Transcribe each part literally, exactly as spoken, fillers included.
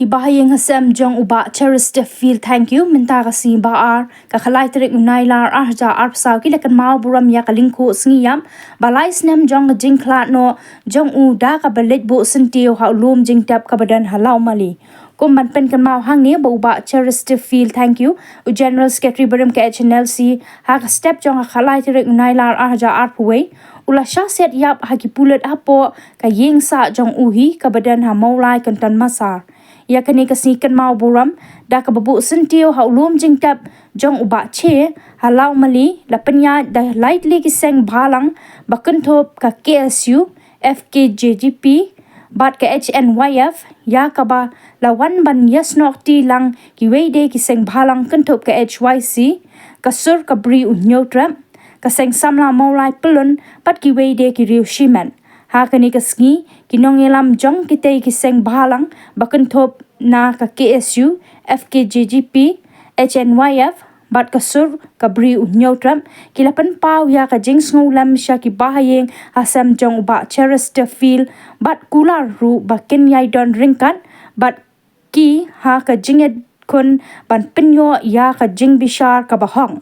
Bahaïing hasem jong u Bah Cheristerfield Thangkhiew, mynta ka sngi Ba-ar, ka khatlai tarik u Nailar arhajar arphew saw, ki la kynmaw burom ïa ka lyngkhuh sngi ïap ba lai snem jong ka jingkhlad noh jong u da kaba leit buh syntiew ha u lum jingtep kaba don ha Lawmali. Kum ban pynkynmaw hangne ba u Bah Cheristerfield Thangkhiew, u General Secretary barim ka H N L C, ha ka step jong ka khatlai tarik u Nailar arhajar arphew wei, u la shah siat ïap ha ki pulit hapoh ka ïing sah jong u hi kaba don ha Mawlai, Kynton Massar. Ïa kane ka sngi kynmaw burom da kaba buh syntiew ha u lum jingtep jong u Bah Che ha Lawmali, la pynïaid da lai tylli ki seng bhalang ba kynthup ka K S U, F K J G P bad ka H N Y F, ïa kaba la wan ban ïasnoh kti lang kiwei de ki seng bhalang kynthup ka H Y C, ka Sur ka Bri u Hynñiewtrep, ka Seng Samla Mawlai Pyllun bad kiwei de ki riew shimet. Ha kane ka sngi, ki nongïalam jong kitei ki seng bhalang ba kynthup na ka K S U, F K J G P, H N Y F bad ka Sur ka Bri u Hynñiewtrep, ki la pynpaw ïa ka jingsngewlem sha ki bahaïing hasem jong u Bah Cheristerfield bad kular ruh ba kin ïai don ryngkat bad ki ha ka jingïakhun ban pynïoh ïa ka jingbishar kaba hok.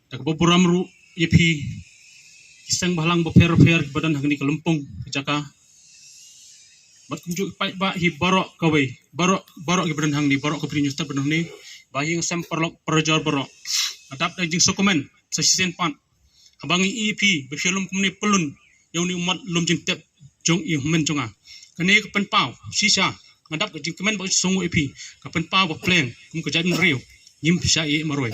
Da kaba burom ruh ïa phi ki seng bhalang bapher bapher kiba don ha kane ka lympung ka jaka. Bad kumjuh ki paidbah hi baroh kawei, baroh, baroh kiba don hangne, baroh ka Bri Hynñiewtrep ba don hangne, bahaïing hasem paralok parajor baroh. Nga dap da ka jingsngewkmen sa shisien pat haba ngi ïohi ïa phi ba phi ïalum kumne pyllun ïa une u mat lum jingtep jong i hynmen jong nga. Kane ka pynpaw shisha, nga dap ka jingkmen bad ka jingsngewnguh ïa phi, ka pynpaw ba pleng kum ka jaitbynriew ngim pynshah ïa marwei.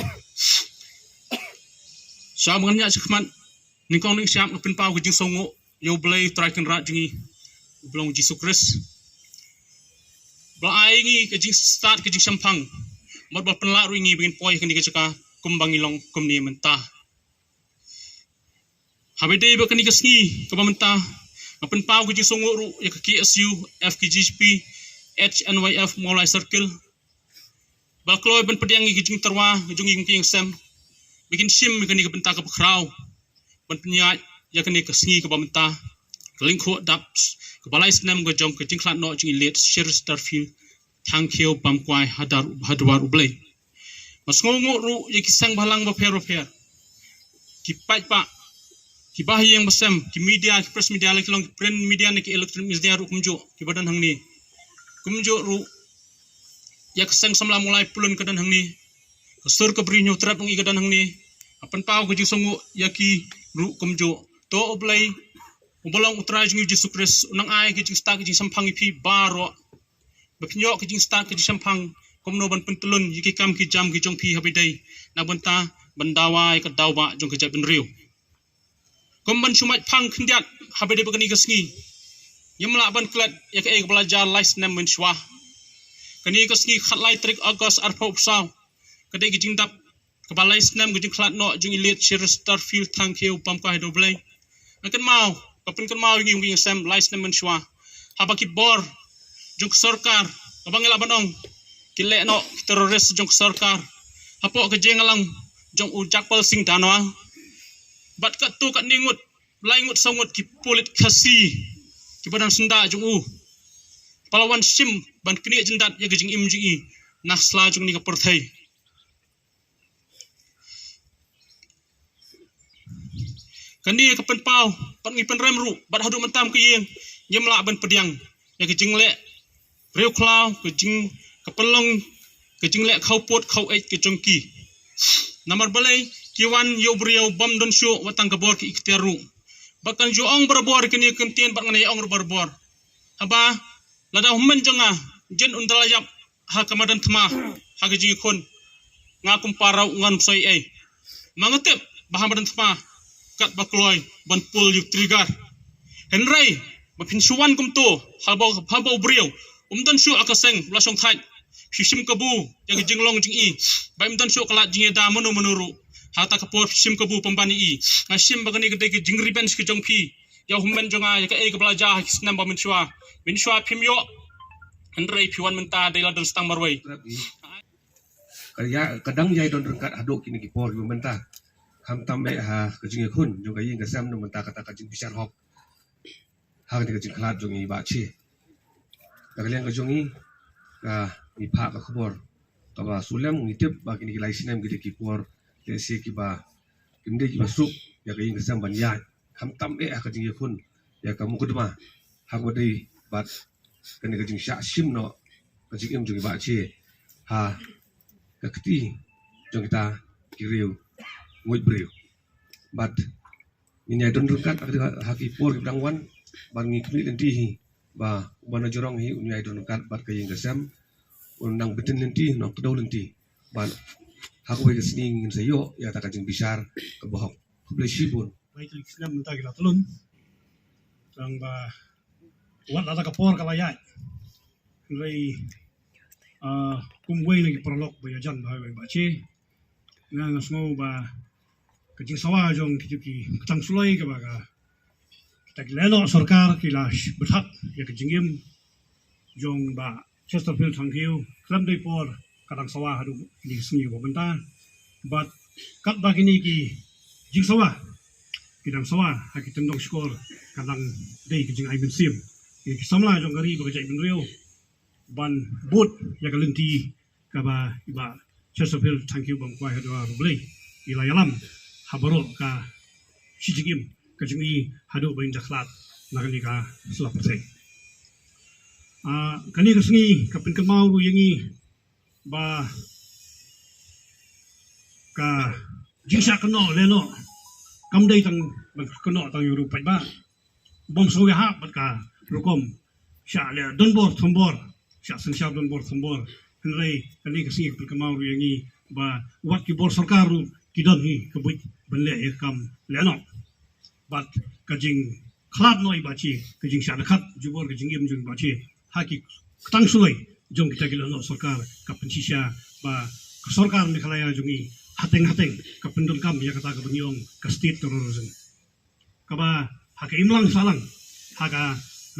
Sha ba ngan ñiah shakhmat, nyngkong nyngshap nga pynpaw ka jingsngewnguh ïa U Blei Trai Kynrad jong ngi uba long U Jisu Khrist, ba la ai ïa ngi ka jingstad ka jingshemphang bad ba la pynlah ruh ïa ngi ba ngin poi ha kane ka jaka kumba ngi long kumne mynta. Haba ïadei bad kane ka sngi kaba mynta, nga pynpaw ka jingsngewnguh ruh ïa ka K S U, F K J G P, H N Y F Mawlai Circle, ba la kloi ban pdiang ïa ka jingtyrwa jong ngi kum ki ïing sem ba kin shim ïa kane ka bynta kaba khraw ban pynïaid ïa kane ka sngi kaba mynta, lyngkhuh dap kaba lai snem ka jong ka jingkhlad noh jong i Late Chesterfield Thangkhiew Bamkwai ha dwar U Blei. Nga sngewnguh ruh ïa ki seng bhalang bapher bapher, ki paidbah, ki bahaïing basem, ki media, ki press media, la ki long ki print media ne ki electronic media ruh kumjuh kiba don hangne. Kumjuh ruh ïa ka seng samla Mawlai Pyllun ka don hangne, ka Sur ka Bri Hynñiewtrep ngi ka don hangne. Nga pynpaw ka jingsngewnguh ïa ki ruh kumjuh. To U Blei uba long U Trai jong ngi Jisu Khrist un nang ai ka jingstad ka jingshemphang ïa phi baroh, ba phin ïoh ka jingstad ka jingshemphang kumno ban pyntyllun ïa ki kam ki jam ki jong phi haba ïadei na bynta ban dawa ïa ka daw bah jong ka jaitbynriew. Kum ban shu mait phang khyndiat, haba ïadei bad kane ka sngi, ngim lah ban klet ïa kaei kaba la jia lai snem mynshuwa. Kane ka sngi khatlai tarik August arphew arphew saw ka dei ka jingdap kaba lai snem ka jingkhlad noh jong i Late Chesterfield Thangkhiew Bamkwai ha dwar U Blei. Nga kynmaw, ka pynkynmaw ïa ngi ïing sem lai snem mynshuwa, haba ki bor jong ka sorkar, kaba ngi lah ban ong ki leh noh ki terrorist jong ka sorkar hapoh ka jingïalang jong u Jagpal Singh Dhanoa. Bad katto katne ngut, lai ngut saw ngut ki pulit Khasi kiba don syndah jong u, ba la wan shim ban knieh jyndat ïa ka jingim jong ngi na sla jong kane ka pyrthei. Kane ka pynpaw bad ngi pynrem ruh bad haduh mynta ka ïing ngim lah ban pdiang ïa ka jingleh briew khlaw, ka jing, ka pynlong ka jingleh khawpud khaweit ka jong ki. Namar balei? Ki wan ïa u briew bym don shuh wat tang ka bor ki ikhtiar ruh. Bad kan ju ong barabor kane ka ktien bad ngan ïa ong barabor, haba lada u hynmen jong nga, jin un da la ïap ha ka madan thma ha ka jingïakhun, nga kum para ruh ngan pynshoi ei. Ma nga tip ba ha madan thma katba kloi ban pull ïa u trigger. Hynrei ba phin shu wan kumto, haba, haba u briew um don shuh ha ka seng ba la shongthait, phi shim kabu ïa ka jinglong jong i, ba im don shuh ka lad jingïada mano mano ruh. Ha kata ka por phi shim kabu pynban ïa i. Nga shim ba kane ka dei ka jingrevenge ka jong phi ïa u hynmen jong nga ïa kaei kaba la jia ha ki snem ba mynshuwa. Mynshuwa phim ïoh, hynrei phi wan mynta dei la don stang marwei. Ka ïa, ka dang ïai don ryngkat haduh kine ki por kiba mynta. Khamtam eh ha ka jingïakhun jong ka ïing ka sem na mynta kata ka jingbishar hok ha kane ka jingkhlad jong i Bah Che. Na ka liang ka jong i, ka, ngi phah ka khubor kaba sulem, ngi tip ba kine ki lai snem ki dei ki por lehse kiba kim dei kiba suk ïa ka ïing ka sem ban ïaid, khamtam eh ha ka jingïakhun ïa ka mukotduma ha kaba dei bad kane ka jingshah shim noh ka jingim jong i Bah Che ha ka kti jong kita ki riew nguid briew. Bad ngin ïai don ryngkat ha ki por kiba dang wan, bad ngi khmih lynti hi ba uba na jrong hi un ïai don ryngkat bad ka ïing ka sem, un nang btin lynti, nang kdew lynti, bad ha kawei ka sngi ngin sa ïoh ïa kata ka jingbishar kaba hok. Khublei shibun. Lai tylli ki snem mynta ki la tlun, tang ba wat lada ka por ka la ïaid, hynrei, ah, kum wei na ki paralok ba ïajan bha ïa i Bah Che, nga, nga sngew ba ka jingsawa jong kito ki ktang suloi kaba ka, kita ki lehnoh sorkar ki la sh-, bthah ïa ka jingim jong Bah Chesterfield Thangkhiew khlem dei por ka dang sawa haduh kine ki sngi ba mynta. Bad katba kine ki jingsawa ki dang sawa ha ki tyndong shkor, ka dang dei ka jingai mynsiem ïa ki samla jong ka ri bad ka jaitbynriew ban bud ïa ka lynti kaba i Bah Chesterfield Thangkhiew Bamkwai ha dwar U Blei i la ïalam ha baroh ka shi jingim ka jong i haduh ba in da khlad na kane ka sla pyrthei. Ah, kane ka sngi ka pynkynmaw ruh ïa ngi ba ka jingshah kynnoh lehnoh kam dei tang ban kynnoh tang ïa u paidbah, bym sngewbha bad ka rukom shah leh donbor thombor, shah synshar donbor thombor. Hynrei kane ka sngi ka pynkynmaw ruh ïa ngi ba wat ki bor sorkar ruh ki don hi ka buit ban leh ïa ka kam lehnoh. Bad ka jingkhlad noh i Bah Che, ka jingshah dkhot jubor ka jingim jong i Bah Che ha ki ktang suloi jong kita ki lehnoh sorkar, ka pynshisha ba ka sorkar Meghalaya jong i hateng hateng ka pyndonkam ïa kata kaba ngi ong ka state terrorism. Kaba ha ka imlang sahlang, ha ka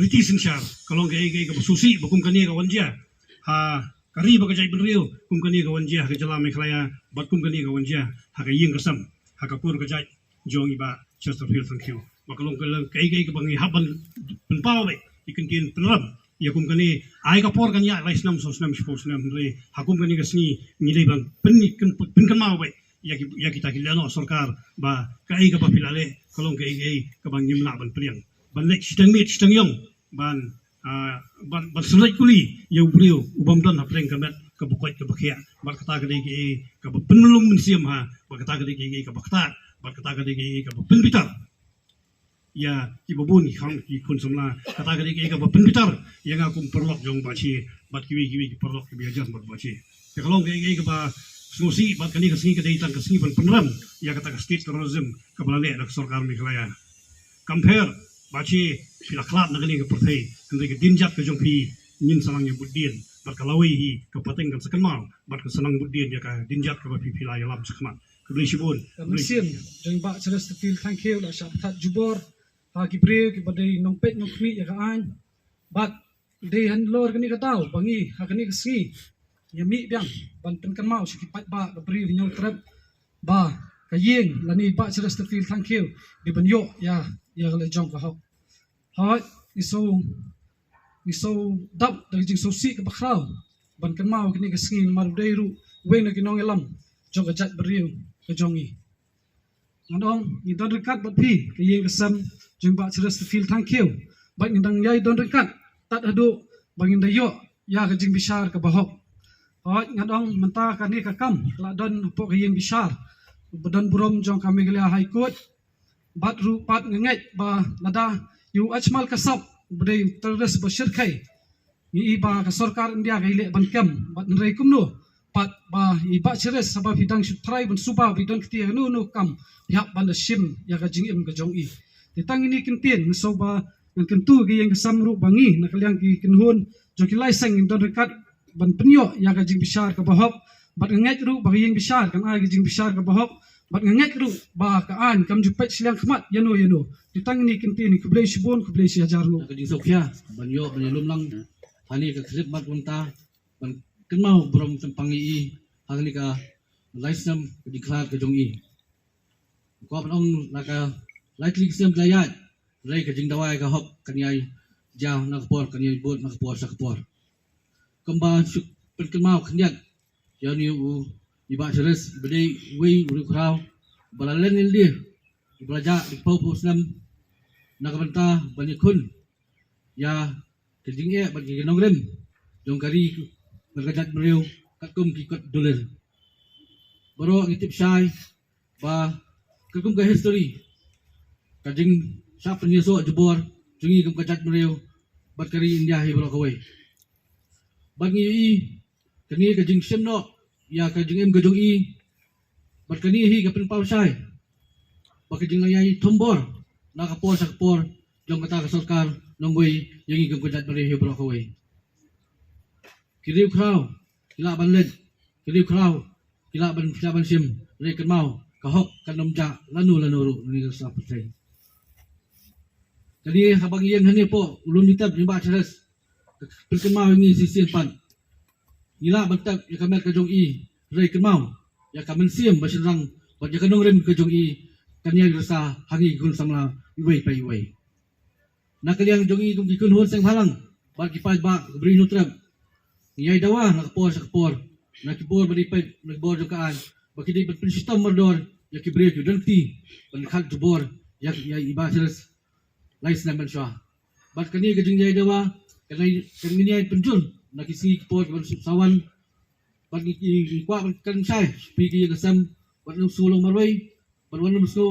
riti synshar, ka long kaei kaei kaba sngewsih ba kum kane ka wan jia ha ka ri bad ka jaitbynriew, kum kane ka wan jia ha ka jylla Meghalaya, bad kum kane ka wan jia ha ka ïing ka sem, ha ka kur ka jait jong i Bah Chesterfield Thangkhiew. Ba ka long ka long kaei kaei kaba ngi hap ban pynpaw beit, ïa ka ktien pynrem. Ïa kum kane, ai ka por kan ïaid lai snem, saw snem, shiphew snem, hynrei ha kum kane ka sngi ngi dei ban pyn, pyn, pynkynmaw beit ïa ki, ïa kita ki lehnoh sorkar ba kaei kaba phi la leh ka long kaei kaei kaba ngim lah ban pdiang. Ban leit shiteng miet shiteng ïong, ban, ah, ban, ban synlait kuli ïa u briew u bym don hapdeng ka met kaba koit kaba khiah. Bad kata ka dei kaei kaba pynmlung mynsiem ha, bad kata ka dei kaei kaba ktah, bad kata ka dei kaei kaba pynbitar ïa kiba bun ki khang ki khun samla. Kata ka dei kaei kaba pynbitar ïa nga kum paralok jong Bah Shie bad kiwei kiwei ki paralok kiba ïajan bad Bah Shie. Te ka long kaei kaei kaba sngewsih, bad kane ka sngi ka dei tang ka sngi ban pynrem ïa kata ka state terrorism kaba la leh da ka sorkar Meghalaya. Kam pher, Bah Shie, phi la khlad na kane ka pyrthei, hynrei ka dienjat ka jong phi ngin sa nang ïa bud dien, bad ka lawei hi ka pateng kan sa kynmaw, bad kan sa nang bud dien ïa ka dienjat kaba phi, phi la ïalam shakhmat. Khublei shibun. Ka mynsiem jong Bah Chrestopher Thangkhiew la shah pynthad jubor ha ki briew kiba dei nongpeit nongkhmih ïa ka aiñ. Bad dei halor kane ka daw ba ngi ha kane ka sngi ïa mih biang ban pynkynmaw sha ki paidbah ka briew Hynñiewtrep ba ka ïing lane Bah Chrestopher Thangkhiew dei ban ïoh ïa, ïa ka lajong ka hok. Hooid, ngi shu, ngi shu dap da ka jingsngewsih kaba khraw ban kynmaw kane ka sngi namar u dei ruh uwei na ki nongïalam jong ka jaitbynriew ka jong ngi. Ngan ong ngi don ryngkat bad phi ka ïing ka sem jong Bah Chrestopher Thangkhiew, bad ngi dang ïai don ryngkat tad haduh ba ngin da ïoh ïa ka jingbishar kaba hok. Hooid, ngan ong mynta kane ka kam ka la don hapoh ka ïing bishar ba don burom jong ka Meghalaya High Court. Bad ruh pat nga ngeit ba lada ïa u Ajmal Kasab uba dei u terrorist ba shyrkhei, ngi i ba ka sorkar India ka ïaleh ban kem, bad hynrei kumno pat ba i Bah Chres, haba phi dang shu trai ban suba ba i don kti ïa kano kano ka kam, phi hap ban da shim ïa ka jingim ka jong i. Te tang kine ki ktien nga sngew ba ngan kyntu ïa ka ïing ka sem ruh ba ngi na ka liang ki kynhun jong ki lai seng ngin don ryngkat ban pynïoh ïa ka jingbishar kaba hok. Bad nga ngeit ruh ba ka ïing bishar kan ai ka jingbishar kaba hok. Bad nga ngeit ruh ba ka aiñ kam ju peit shiliang khmat ïano ïano. Te tang kine ki ktien, khublei shibun, khublei shihajar nguh. Ka jingsngewkhia ban ïoh ban ïalum lang ha kane ka khyllipmat mynta ban kynmaw burom kyrpang ïa i ha kane ka lai snem ka jingkhlad ka jong i. Kwah ban ong na ka lai tylli ki snem ki la ïaid, hynrei ka jingdawa ïa ka hok kan ïai jia na ka por, kan ïai bud na ka por sha ka por. Kumba shu pynkynmaw khyndiat ïa une u, i Bah Chres, ba dei uwei u riewkhraw ba la len lynti, ba la jah dei phew phew snem na ka bynta ban ïakhun ïa ka jingeh bad ka nongrim jong ka ri bad ka jaitbynriew katkum ki kot dulir. Baroh ngi tip shai ba katkum ka history, ka jingshah pynïasoh jubor jong ngi kum ka jaitbynriew bad ka ri India hi baroh kawei. Bad ngi ïohi kane ka jingshim noh ïa ka jingim ka jong i, bad kane hi ka pynpaw shai ba ka jingïai thombor na ka por sha ka por jong kata ka sorkar nongwei ïa ngi kum ka jaitbynriew hi baroh kawei. Ki riewkhraw ki lah ban leit, ki riewkhraw ki lah ban, ki lah ban shim, hynrei kynmaw, ka hok kan ym jah lano lano ruh na kane ka sla pyrthei. Kane haba ngi ïeng hangne hapoh u lum jingtep jong i Bah Chres, ka pynkynmaw ïa ngi shisien pat. Ngi lah ban tep ïa ka met ka jong i, hynrei kynmaw, ïa ka mynsiem ba shynrang bad ïa ka nongrim ka jong i kan ïai risa ha ngi ki khun samla iwei pa iwei. Na ka liang jong ngi kum ki kynhun seng bhalang bad ki paidbah ka Bri Hynñiewtrep, ngi ïai dawa na ka por sha ka por, na ki bor ba dei peit, na ki bor jong ka aiñ, ba ki dei ban pynshitom mardor ïa ki briew ki don kti ban khad jubor ïa, ïa i Bah Chres lai snem mynshuwa. Bad kane ka jingïai dawa kan ïai, kan ngin ïai pynjur na ki sngi ki por kiban sa wan. Bad ngi, ngi, ngi kwah ban kren shai sha phi ki ïing ki sem, wat nym sngew long marwei, bad wat nym sngew,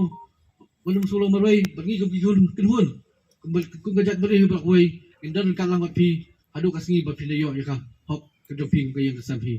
wat nym sngew long marwei, bad ngi kum ki kynhun, kum, kum ka jaitbynriew hi baroh kawei, ngin don ryngkat lang bad phi haduh ka sngi ba phin da ïoh ïa ka hok ka jong phi kum ka ïing ka sem phi.